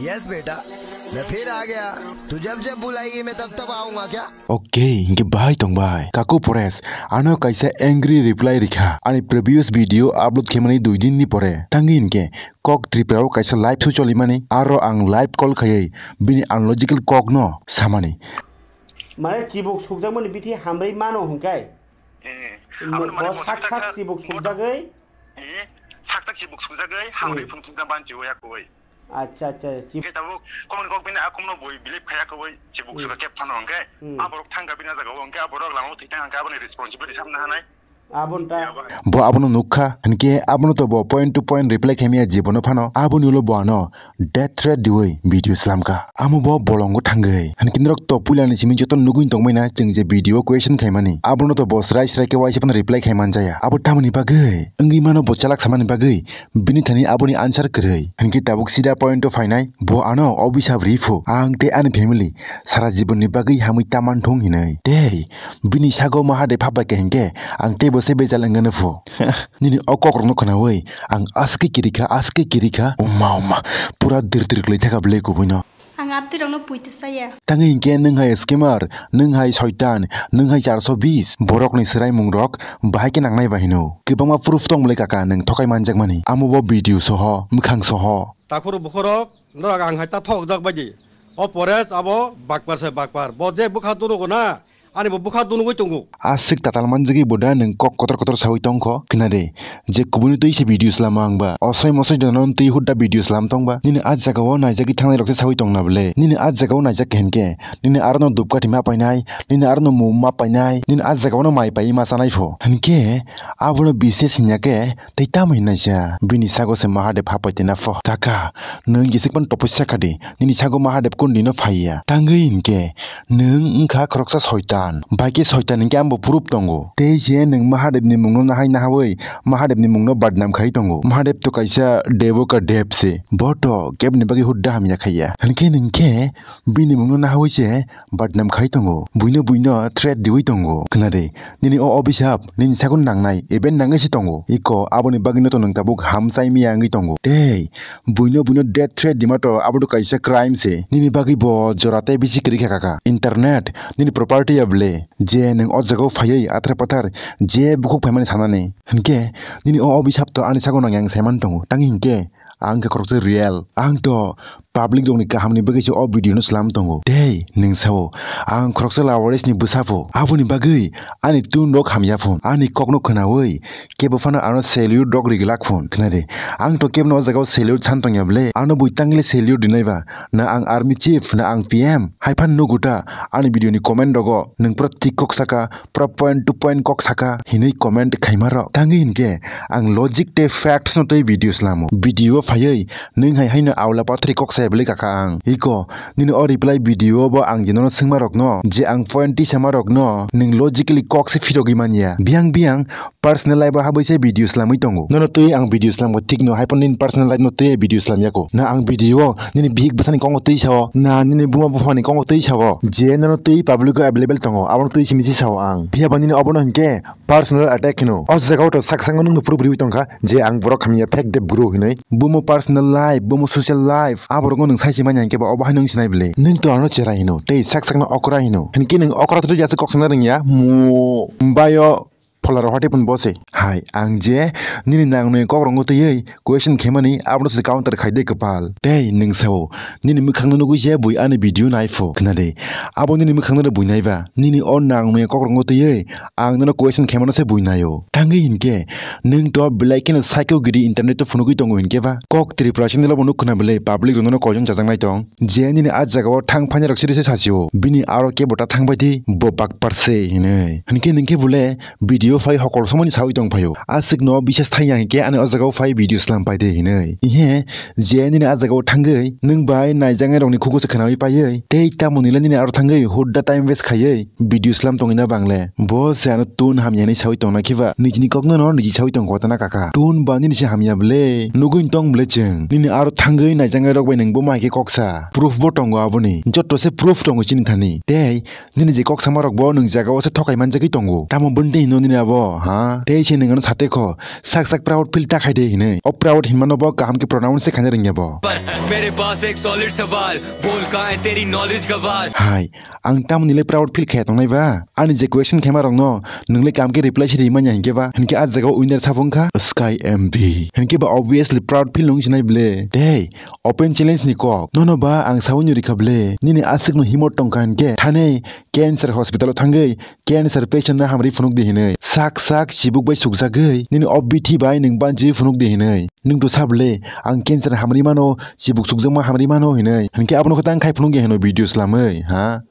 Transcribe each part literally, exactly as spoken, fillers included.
यस बेटा, मैं फिर आ गया। तू जब जब बुलाएगी मैं तब तब आऊंगा क्या? Okay, hinkhe bahai tong bai. Kaku Pores, ano kaisa angry reply rikha. Ani previous video upload khemani dui din ni pore. Tangwi hinkhe kok Tripura o kaisa live show cholimani. Aro ang live call khayai bini unlogical kok no samani. Mane chibuk sukjakmani bithi hamrwi mano hwnkhe. Eh, Mo-, aboni mane bo bo sak sak sak chibuk bo sukjagwi. Eh, sak sak chibuk sukjagwi hamrwi Hmm. phung thukjak ban chiwi yakwi. Acha, acha, chib- Hwnkhe tabuk kokni kok bini akhumno bui believe khaya kwbui chibuk Hmm. suka kep phano hwnkhe Hmm. aborok thangkha bini jagao hwnkhe aborok lamao thwi thang hwnkhe aboni responsibility samna hanai. Aboni ta- Bo abono nukha, hinkhe abono to bo point to point reply khaimaya jibono phano, aboni ulo bo ano death threat diwi video slamkha. Amo bo bolongo thangwi. Hinkhe norok to puilani simi joto nugwi tongbaina chwng je video question khaimani. Abono to bo srai srai khe waisa phano reply khaiman jaya. Abo tamoni bagwi? Wngwi mano bo chalak samani bagwi bini thani aboni answer kwrwi. Hinkhe tabuk sida point o phainai, bo ano obisap riphu. Ang tei ani family sara jibonni bagwi hamwi taman thung hinwi. Tei bini sago Mahadev habai khe hinkhe ang teibo se bejal wngano phu. Nini o kokrokno khwnawi ang aske kirikha, aske kirikha. Umma, umma, pura dir dir kwlwi thaka bwlwi kubuino. Ang abdirokno puitu saya. Tangwi hinkhe nwng hai scammer, nwng hai soitan, nwng hai charso bis. Borokni swraimungrok bahai khe nangnai ba hino. Kwbangma proof tong bwlwi kaka nwng thokai manjakmani. Amo bo video soho, mwkhang soho. Takhurok bukhurok, norok ang hai ta thokjak baidi. O Pores abo bakpar se bakpar. Bo je bwkha tunugo na, ani bo bwkha tunugwi tongo. Aswk tatal manjagwi bo da nwng kok kotor kotor sawi tongkho, khna de. Je kubuni twi se video slamo ang ba. Osoi mosoi dono twi hudda video slam tong ba. Nini a jagao naijagwi thangnai rok se sawi tong na bwle. Nini a jagao naijak khe hinkhe nini aro no dupkathi ma painai, nini aro no mum ma painai, nini a jagao no mai pai ma chanai pho. Hinkhe abono business hinya khe tei tamo hinnaisa? Bini sago se Mahadev hapai tena pho. Kaka, nwng gisik pan topoi sakha di. Nini sago Mahadev kundino phaiya. Tangwi hinkhe nwng wngkha khoroksa soitan. Bai khe soitan hinkhe ambo proof tongo. Tei je nwng Mahadev ni mungno nahai nahawi Mahadev ni mungno badnam khai tongo. Mahadev to kaisa devo ka dev se. Bo to kebni bagwi hudda hamya khaiya. Hinkhe nwng khe bini mungno nahawi se badnam khai tongo. Buino buino threat diwi tongo. Khna de, nini o obisap nini sago nangnai, even nangwi se tongo. Iko aboni bagwino to nwng tabuk hamchai miya wngwi tongo. Tei buino buino death threat dima to abo to kaisa crime se. Nini bagwi bo jora tei bisi kwrwi kha kaka. Internet nini property ya bwle? Je nwng o jagao phaiwi athar pathar je bukhuk phaimani sanani. Hinkhe nini o obisap to ani sago nangya ang saiman tongo. Tangwi hinkhe ang khe khoroksa real. Ang to public rokni kahamni bagwi se o video no slam tongo. Tei nwng sao, ang khoroksa lawaris ni bwsa pho. Aboni bagwi ani tun rok hamya phun. Ani kokno khwnawi kebo phano ano salute rok rigilak phun. Khna de, ang to kebno o jagao salute san tongya bwle? Ano bui tangile salute rinai ba? Na ang army chief, na ang P M? Hai phan nugu ta ani video ni comment rogo nwng pura thik kok saka, pura point to point kok saka hinwi comment khaima rok. Tangwi hinkhe ang logic tei facts no tei video slamo. Video o phaiwi nwng hai haino aula pathri kok sai bwlwi kaka ang. Iko, nini o reply video bo ang je nono swngma rokno, je ang point tisama rokno nwng logically kok se phirogwi manya. Biyang biyang personal life o habwi se video slamwi tongo. Nono twi ang video slamkha thik no, hai phano nini personal life no twi video slamyako. Na ang video o nini bihik bwthani kongo twi sao, na nini buma buphani kongo twi sao. Je nono twi public o available tongo, abono twi simi se sao ang. Phiya ba nini obono hinkhe personal attack hino. O jagao to sak sakno nwngno proof riwi tongkha je ang borok hamya fake dev guru hinwi. Bumo personal life, bumo social life, aborokno nwng sai se manya hinkhe ba obo haino wng sinai bwle. Nwng to ano chera hino, tei sak sakno okra hino. Hinkhe nwng okra thwtwi ya se kok sana rwngya, mu, mbai o phola rok hati pun bo se. Hai, ang je nini nang nui kok rwngwi twiwi question khemani abono se counter khai de kwpal. Tei nwng sao, nini mwkhang no nugwi se bui ani video nai pho, khna de. Abo nini mwkhang no bui nai ba? Nini o nang nui kok rwngwi twiwi ang nono question khemano se bui naio. Tangwi hinkhe nwng to belai kheno psycho gidi internet o phunugwi tongo hinkhe ba? Kok Tripura channel o bo nuk khna belai public rok nono koichong chajaknai tong. Je nini a jagao thang phainai rok siri se sachio. Bini aro kebo ta thang bai di, bo bakpar se hinwi. Hinkhe nwng khe bole video phai hokol somani sawi tong phaio. Aswk no bises thai ya hinkhe ani o jagao phai video slam pai de hinwi. Ihe, je nini a jagao thangwi nwng bai naijaknai rokni khugo se khnawi paiwi tei tamo nile nini aro thangwi hudda time waste khaiwi video slam tongwi na bangle. Bo se ano tun hamya hinwi sawi tongna khe ba nijini kokno no niji sawi tong kotana kaka. Tun ba nini se hamya bwle. Nugwi tong bwle chwng. Nini aro thangwi naijaknai rok bai nwng bo mai khe koksa. Proof bo tongo aboni. Joto se proof tongo chini thani. Tei nini je kok sama rok bo nwng jaga o se thokai manjagwi tongo. Tamo bwndwi hino nini Bo, ha? Tei se nwng ano sate kho, sak sak proud feel ta khai de hinwi. O proud hinmano bo kaham khe pronounce se khaina rwngya bo. पर मेरे पास एक सॉलिड सवाल, बोल कहाँ है तेरी नॉलेज गवार? Hai, ang tamoni le proud feel khe tongnai ba? Ani je question khaima rokno, nwng le kaham khe reply se rwi manya hinkhe ba? Hinkhe a jaga o winner sabo wngkha Sky M B. Hinkhe ba obviously proud feel wng sinai ble. Tei, open challenge ni kok. Nono ba ang sawi no rikha ble. Nini aswk no himot tongkha hinkhe, thani cancer hospital o thangwi cancer patient no hamri phunuk di hinwi. Sak sak chibuk bai sukjagwi nini o bithi bai nwng banchi phunuk di hinwi. Nwng to sable, ang cancer hamri mano, chibuk sukjakma hamri mano hinwi. Hinkhe abono khe tang khai phunuk ya hino video slamwi, ha?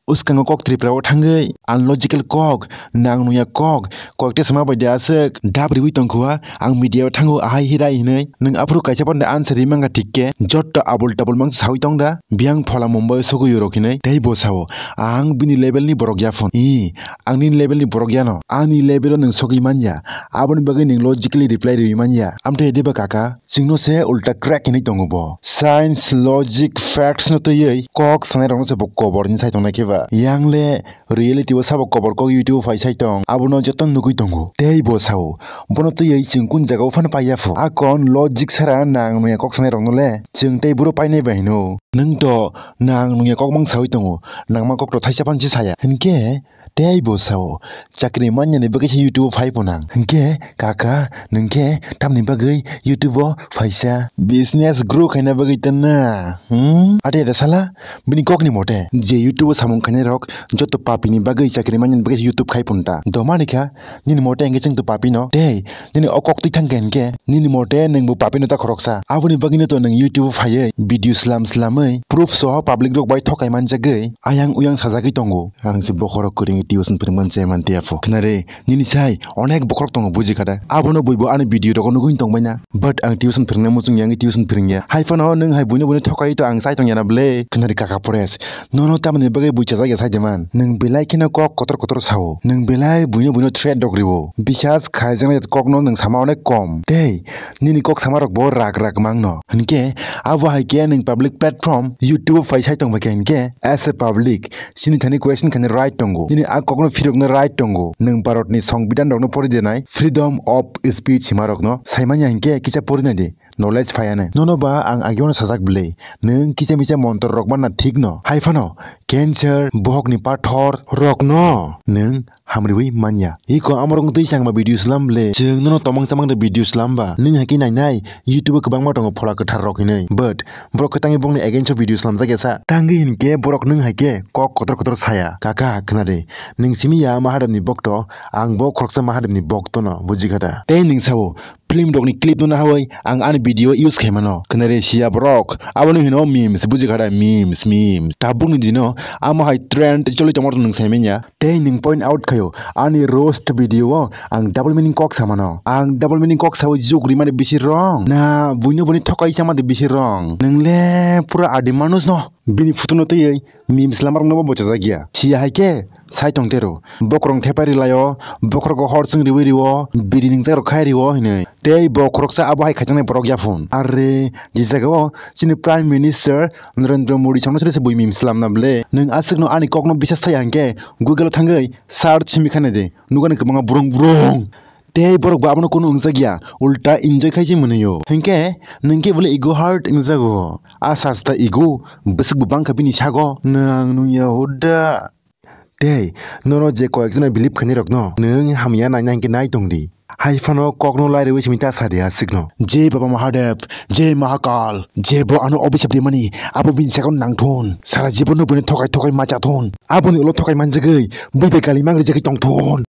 Uskango kok Tripura o thangwi, unlogical kok, nang nungya kok, kok te sma bai de aswk, dab riwi tongkha, ang media o thango ahai hirai hinwi. Nwng aphuru kaisa panda answer ri mangkha thik khe, jotto abul tabul mangsa sawi tong da, biyang phola Mumbai o sogwi rok hinwi, tei bo sao, ang bini level ni borok ya phone. I, ang nini level ni borok ya no, ani level o nwng sogwi man ya, aboni bagwi nwng logically reply riwi man ya. Amtwi deba kaka, chwngno se ulta crack hinwi tongo bo. Science, logic, facts no twiwi kok sanai rokno se bo kobor hinwi sai tongnai khe ba. Yang le reality o sabo kobor kok YouTube o phai sai tong, abono joto nugwi tongo. Tei bo sao, bono twiwi chwng kun jaga o phano paiya pho. Akon logic sara nang nungya kok sanai rokno le chwng tei buro painai bai hino. Nwng to nang nungya kok mang sawi tongo, nangma kok to thaisa phan se saya. Hinkhe tei bo sao, chakri manya ni bagwi se YouTube o phai pho nang. Hinkhe kaka, nwng khe tamni bagwi YouTube o phaisa? Business grow khaina bagwi ta na? Hmm? Ate da sala, bini kok ni mote je YouTube o samung khainai rok joto papi ni bagwi, chakri manya ni bagwi se YouTube khai pho nta. Doma ni kha, nini mote hinkhe chwng to papi no. Tei, nini o kok twi thang khe hinkhe, nini mote nwng bo papi no ta khoroksa. Aboni bagwi no to nwng YouTube o phaiwi video slam slamwi proof soho public rok bai thokai manjagwi ayang uyang sajagwi tongo. Ang se bokhorok kwrwngwi tuition phwrwngmani se manti apho. Khnare, nini sai onek bokhorok tongo buji kha da. Abono buibo ani video rogo nugwi tongbaina. But ang tuition phwrwngna muchung yangwi tuition phwrwngya. Hai phano nwng hai buino buino thokai to ang sai tongya na ble. Khnare kaka pores. Nono tamni bagwi bui chajak ya sai de man. Nwng belai kheno kok kotor kotor sao. Nwng belai buino buino threat rok rio. Bisas khaijaknai kokno nwng sama onek kom. Tei nini kok sama rok bo rak rak mangno. Hinkhe abo hai khe nwng public platform YouTube o phai sai tong bai khe hinkhe as a public chini thani question khaina right tongo. Nini a kokno phirokna right tongo. Nwng Bharat ni Songbidan rokno pori denai, freedom of speech hima rokno sai manya hinkhe kisa pori nai di. Knowledge phaiya nai. Nono ba ang ageo no sajak bwle. Nwng kisa misa montor rok manna thik no. Hai phano cancer, bohok ni pathor rokno nwng hamriwi manya. Iko amorok twi changma video slam bwle. Chwng nono tomang chamang de video slam ba. Nwng hai khe nai nai YouTube o kwbangma tongo phola kwthar rok hinwi. But borok khe tangwi bongni against o video slam jak ya sa. Tangwi hinkhe borok nwng hai khe kok kotor kotor saya. Kaka khna de. Nwng simi ya Mahadevni bokto, ang bo khoroksa Mahadevni bokto no, buji kha da? Tei nwng sao, film rokni clip no nahawi ang ani video use khai mano. Khnare siya borok, abono hino memes, buji kha da? Memes, memes. Tabukni dino amo hai trend choli tongmor nwng sai manya. Tei nwng point out khaio, ani roast video o ang double meaning kok samano. Ang double meaning kok sawi juk rimani bisi wrong. Na buino buni thokai sama de bisi wrong. Nwng le pura adi manus no. Bini photo no twiwi memes lamarokno bo bochajak ya. Siya hai khe sai tong tero. Bokrok thepai rilaio, bokhorogo hor chwng riwi rio, biri nwngjak rok khai rio hinwi. Tei bo khoroksa abo hai khaijaknai borok yaphun. Arre, je jagao chini Prime Minister Narendra Modi chongno sile se bui memes lamna ble. Nwng aswkno ani kokno bisas thai hangkhe Google o thangwi search simi khainai de. Nugani kwbangma burung burung. Tei borok bo abono kunu wngjak ya, ulta enjoy khai se mwnwio. Hinkhe nwng khe bole ego hurt wngjago. A sasta ego bwswk bo bangkha bini sago. Nwng nungya huda. Tei nono je koyek jona believe khainai rokno nwng hamya naina hinkhe nai tongdi. Hai phano kokno lairewi simi ta sadi aswkno. Jai Baba Mahadev, Jai Mahakal, je bo ano obisap rimani, abo bini sakno nangthun. Sara jibono bini thokai thokai machathun. Aboni ulo thokai manjagwi, bui bai kali mangri jagwi tongthun.